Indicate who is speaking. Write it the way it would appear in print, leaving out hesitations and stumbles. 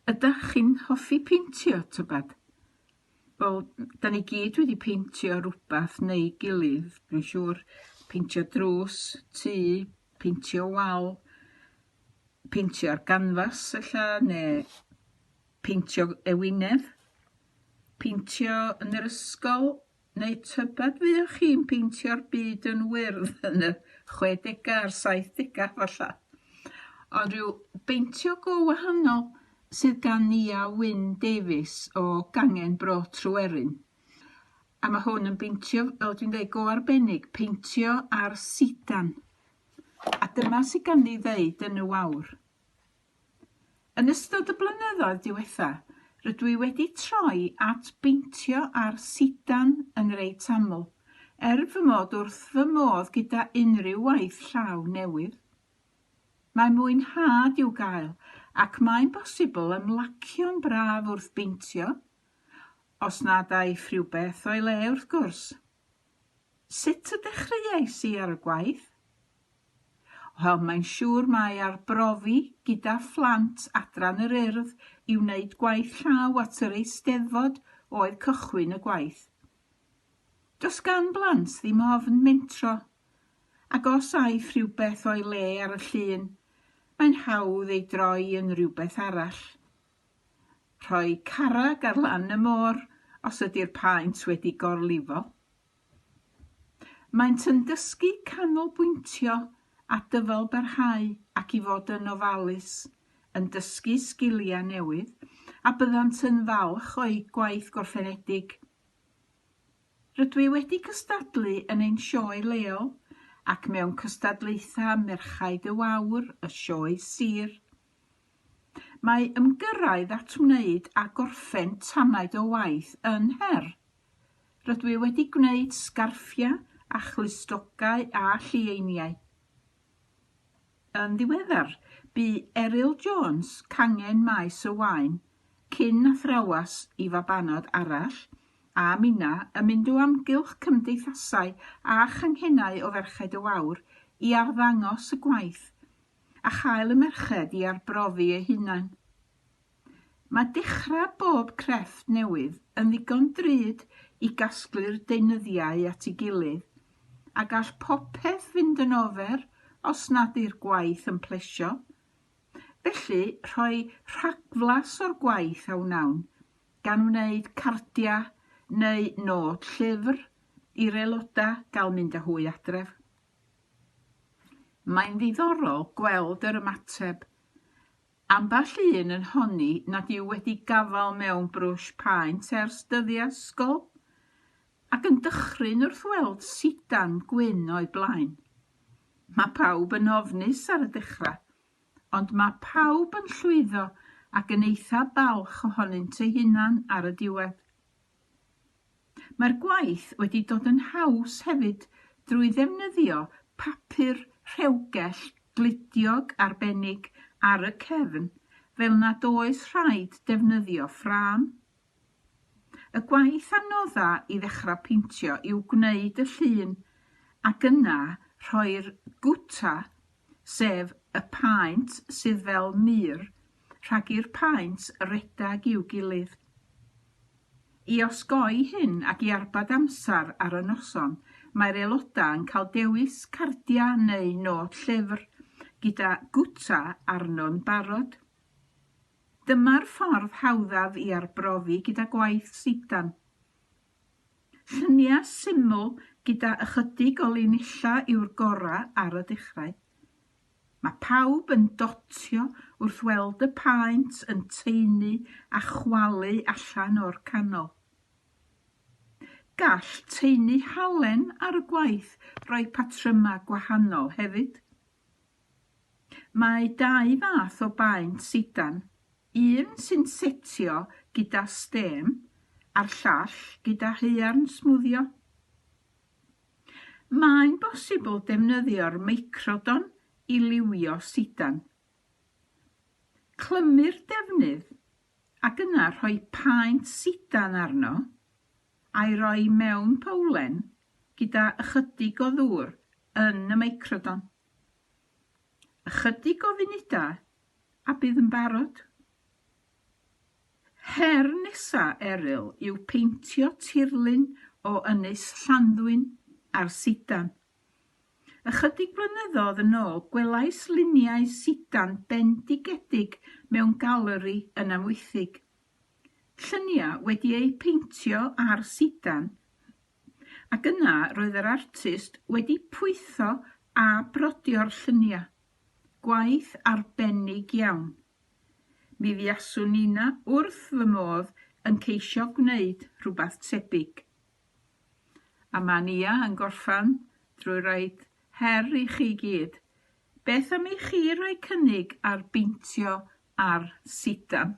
Speaker 1: Ydach chi'n hoffi peintio, tybed? Wel, da ni gyd wedi peintio rhywbeth neu gilydd, dwi'n siŵr. Peintio drws, tŷ, peintio wal, peintio ar ganfas ella, neu peintio ewinedd, peintio yn yr ysgol, Neu tybed fuoch chi'n peintio'r byd yn wyrdd yn y chwedegau a'r saithdegau falla? Ond rhyw beintio go wahanol sydd gan Nia Wyn Davies o gangen Bro Tryweryn. A mae hwn yn beintio, fel dwi'n dweud, go arbennig, peintio ar sidan. A dyma sydd ganddi ddeud yn y wawr. Yn ystod y blynyddoedd diwetha', rydw i wedi troi at beintio ar sidan yn reit aml, er fy mod wrth fy modd gyda unrhyw waith llaw newydd. Mae mwynhad i'w gael, ac mae'n bosibl ymlacio'n braf wrth beintio, os nad aiff rhywbeth o'i le wrth gwrs. Sut y dechreuais i ar y gwaith? Wel, mae'n siŵr mai arbrofi gyda phlant Adran yr Urdd i wneud gwaith llaw at yr Eisteddfod oedd cychwyn y gwaith. Does gan blant ddim ofn mentro, ac os aiff rhywbeth o'i le ar y llun, mae'n hawdd ei droi yn rhywbeth arall. Rhoi carreg ar lan y môr os ydi'r paent wedi gorlifo. Maent yn dysgu canolbwyntio a dyfalbarhau ac i fod yn ofalus, yn dysgu sgiliau newydd, a byddant yn falch o'u gwaith gorffenedig. Rydw i wedi cystadlu yn ein sioe leol ac mewn cystadlaethau Merchaid y Wawr, y Sioe Sir. Mae ymgyrraedd at wneud a gorffen tamaid o waith yn her. Rydw i wedi gwneud sgarffiau a chlustogau a llieiniau. Yn ddiweddar, bu Eryl Jones, cangen Maes y Waun, cyn athrawes i fabanod arall, a minna, yn mynd o amgylch cymdeithasau a changhennau o Ferched y Wawr i arddangos y gwaith a chael y merched i arbrofi eu hunain. Mae dechrau bob crefft newydd yn ddigon drud i gasglu'r deunyddiau at ei gilydd, a gall popeth fynd yn ofer os nad yw'r gwaith yn plesio. Felly, rhoi rhagflas o'r gwaith a wnawn, gan wneud cardiau neu nod llyfr i'r aelodau gael mynd â hwy adref. Mae'n ddiddorol gweld yr ymateb. Ambell un yn honni nad yw wedi gafael mewn brwsh paent ers dyddiau ysgol, ac yn dychryn wrth weld sidan gwyn o'i blaen. Mae pawb yn ofnus ar y dechrau, ond mae pawb yn llwyddo ac yn eitha balch ohonynt eu hunan ar y diwedd. Mae'r gwaith wedi dod yn haws hefyd drwy ddefnyddio papur rhewgell gludiog arbennig ar y cefn fel nad oes rhaid defnyddio ffrâm. Y gwaith anodda i ddechrau peintio yw gwneud y llun ac yna rhoi'r gwta, sef y paent sydd fel mur, rhag i'r paent redeg i'w gilydd. I osgoi hyn ac i arbed amser ar y noson, mae'r aelodau yn cael dewis cardiau neu nod llyfr gyda gwta arno'n barod. Dyma'r ffordd hawddaf i arbrofi gyda gwaith sidan. Lluniau syml gyda ychydig o linellau yw'r gorau ar y dechrau. Mae pawb yn dotio wrth weld y paent yn taenu a chwalu allan o'r canol. Gall taenu halen ar y gwaith roi patrymau gwahanol hefyd. Mae dau fath o baent sidan, un sy'n setio gyda stêm a'r llall gyda haearn smwddio. Mae'n bosibl defnyddio'r meicrodon i liwio sidan. Clymu'r defnydd ac yna rhoi paent sidan arno a'i roi mewn powlen gyda ychydig o ddŵr yn y meicrodon. Ychydig o funudau a bydd yn barod. Her nesa Eryl yw peintio tirlun o Ynys Llanddwyn ar sidan. Ychydig flynyddoedd yn ôl gwelais luniau sidan bendigedig mewn galeri yn Amwythig. Lluniau wedi eu peintio ar sidan ac yna roedd yr artist wedi pwytho a brodio'r lluniau. Gwaith arbennig iawn. Mi fuaswn inna wrth fy modd yn ceisio gwneud rhywbeth tebyg. A ma' Nia yn gorffan drwy roid her i chi gyd. Beth am i chi roi cynnig ar beintio ar sidan?